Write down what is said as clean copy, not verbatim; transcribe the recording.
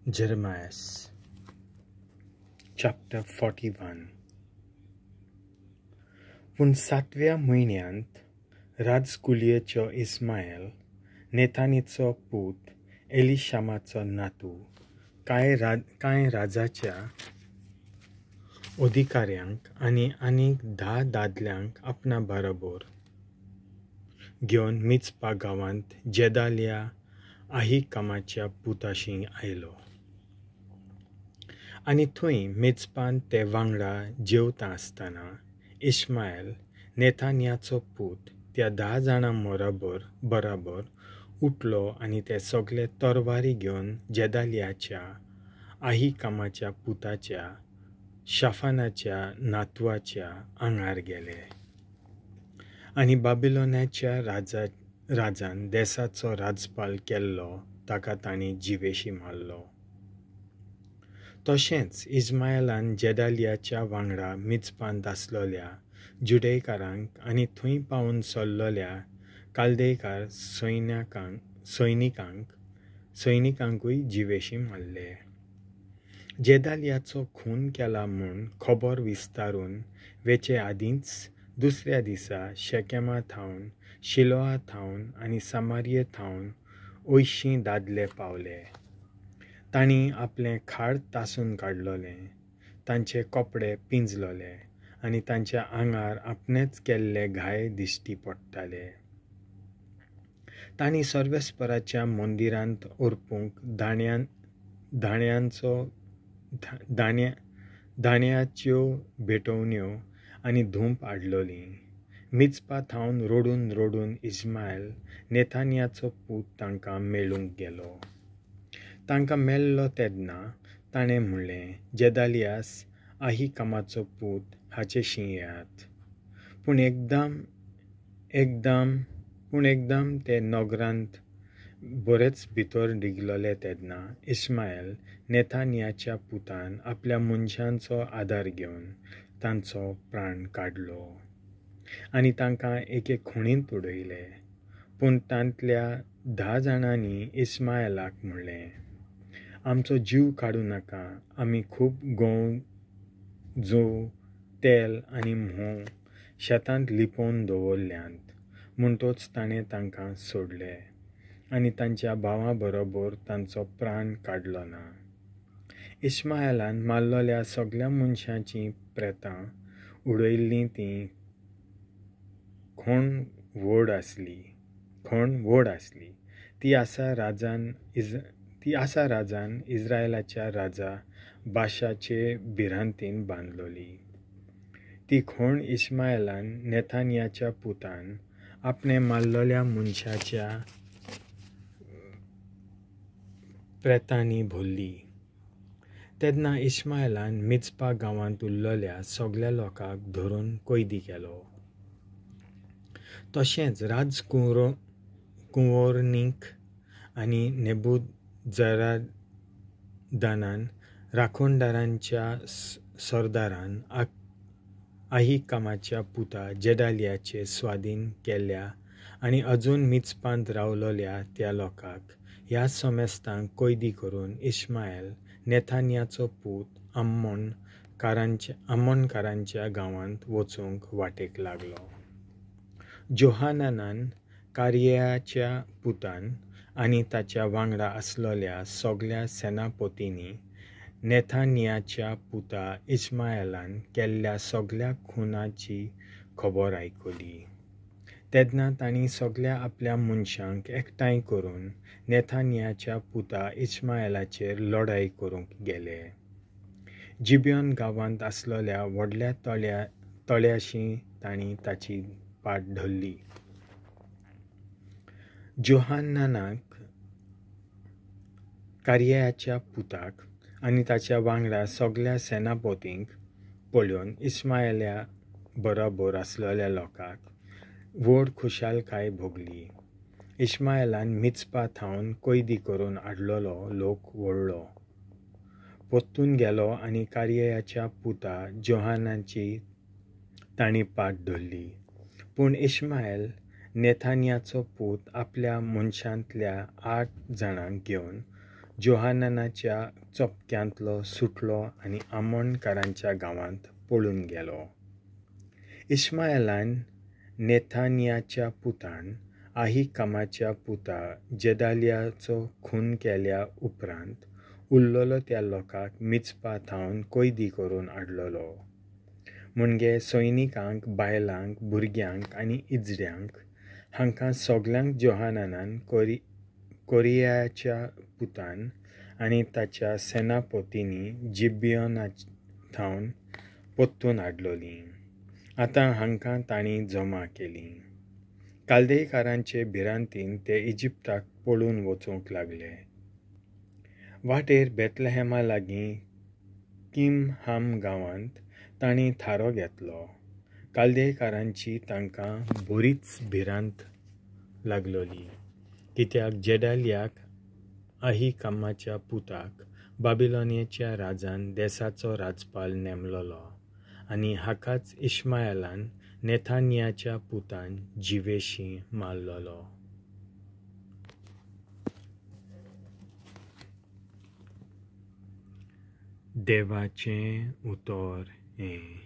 Jeremias chapter 41. पूण सातव्या म्हयन्यांत राजकुलयेचो इस्मायल, नेतानीचो पूत, एलिशामाचो नातू, कांय राजाच्या अधिकाऱ्यांक आनी आनीक 10 दादल्यांक आपणा बरोबर घेवन मिज्पा गांवांत जेदालिया आहिकामाच्या पुताशी आयलो आनी थंय मेजपान ते वांगडा जेवता आसतना इस्मायल नेतानियाचो पूत त्या 10 जाणां बराबर उठलो आनी ते सगळे तरवारी घेवन जेदालियाच्या आहिकामाच्या पुताच्या शाफानाच्या नातवाच्या आंगार गेले आनी बाबिलोनाच्या राजान देसाचो राजपाल केल्लो ताका तांणी जिवेशी मारलो. तशेंच इस्मायलान जेदालियाच्या वांगडा मिज्पांत आसलोल्या जुडेकारांक आनी थंय पावून सरलोल्या कालदेकार सैनिकांकूय जिवेशी मारले. जेदालियाचो खून केला म्हूण खबर विस्तारून वेचे आदींच दुसऱ्या दिसा शेकेमा थावन, शिलोआ थावन आनी सामारिये थावन 80 दादले पावले. तांणी आपलें खाड तासून काडलोलें, तांचे कपडे पिंजलोले आनी तांच्या आंगार आपणेच केल्ले घाय दिश्टी पडटाले. तांणी सर्वेस्पराच्या मंदिरांत अर्पूंक दाण्याच्यो भेटवण्यो आनी धूप हाडलोली. मिज्पा थावन रडून रडून इस्मायल नेतानियाचो पूत तांकां मेळूंक गेलो. तांकां मेल्लो तेन्ना ताणें म्हणलें, जेदालियास आहिकामाचो पूत हाचेशी येयात. पूण एकदम ते नगरांत बरेच भितर रिगलोले तेन्ना इस्मायल नेतानियाच्या पुतान आपल्या मनशांचो आदार घेवन तांचो प्राण काडलो आनी तांकां एके खुणींत उडयले. पूण तांतल्या 10 जाणांनी इस्मायलाक म्हणलें, आमचो जीव काडूं नाका, आमी खूब गंव, जव, तेल आनी म्होंव शेतांत लिपोवन दवरल्यांत. म्हणटोच ताणें तांकां सोडले आनी तांच्या भावां बरोबर तांचो प्राण काडलो ना. इस्मायलान मारलोल्या सगळ्या मनशांचीं प्रेतां उडयल्लीं ती खोण व्हड आसली. ती आसा राजान इस्रायलाच्या राजा बाशाचे भिरांतीन बांदलोली. ती खोण इस्मायलान नेतानियाच्या पुतान आपणें मारलोल्या मनशाच्या प्रेतांनी भरली. तेन्ना इस्मायलान मिज्पा गांवांत उरलोल्या सगळ्या लोकांक धरून कैदी केलो. तशेंच राजकुंवरनीक आनी नेबुजरादानान राखणदारांच्या सरदारान आहिकामाच्या पुता जेदालियाचे स्वाधीन केल्या आनी अजून मिज्पांत रावलोल्या त्या लोकांक ह्या समेस्तांक कैदी करून इस्मायल नेतानियाचो पूत आम्मोनकारांच्या गांवांत वचूंक वाटेक लागलो. जोहानानान कारियाच्या पुतान आनी ताच्या वांगडा आसलोल्या सगळ्या सेनापतींनी नेतानियाच्या पुता इस्मायलान केल्ल्या सगळ्या खुनाची खबर आयकली. तेन्ना तांणी सगळ्या आपल्या मनशांक एकठांय करून नेतानियाच्या पुता इस्मायलाचेर लढाई करूंक गेले. जिबियोन गांवांत आसलोल्या व्हडल्या तळ्याशी तांणी ताची पाट धरली. जोहानानाक कारियाच्या पुताक आनी ताच्या वांगडा सगळ्या सेनापतींक पळोवन इस्मायला बरोबर आसलोल्या लोकांक व्हड खुशालकाय भोगली. इस्मायलान मिज्पा थावन कैदी करून हाडलोलो लोक व्हडलो परतून गेलो आनी कारियाच्या पुता जोहानाची तांणी पाट धरली. पूण इस्मायल नेतानियाचो पूत आपल्या मनशांतल्या 8 जाणांक घेवन जोहानानाच्या चोपक्यांतलो सुटलो आनी आमोणकारांच्या गांवांत पळून गेलो. इश्मायलान नेथानियाच्या पुतान आहिकामाच्या पुता जेदालियाचो खून केल्या उपरांत उरलेलो त्या लोकांक मिज्पा थावन कैदी करून हाडलेलो. म्हणजे सैनिकांक, बायलांक, भुरग्यांक आनी इजड्यांक हांकां सगल्यांक जोहानानान कोरियाच्या पुतान आनी ताच्या सेनापतींनी जिबियोना थावन परतून हाडलोलीं. आतां हांकां तांणी जमा केलीं. कालदेयकारांचे भिरांतीन ते इजिप्ताक पळून वचूंक लागले. वाटेर बेथलेहेमा लागीं किमहाम गांवांत तांणी थारो घेतलो. कालदेयकारांची तांकां बरीच भिरांत लागलोली, कित्याक जेडालियाक आहिकामाच्या पुताक बाबिलोनियाच्या राजान देसाचो राजपाल नेमलोलो आनी हाकाच इश्मायलान नेथानियाच्या पुतान जिवेशी मारलोलो. देवाचें उतर हें.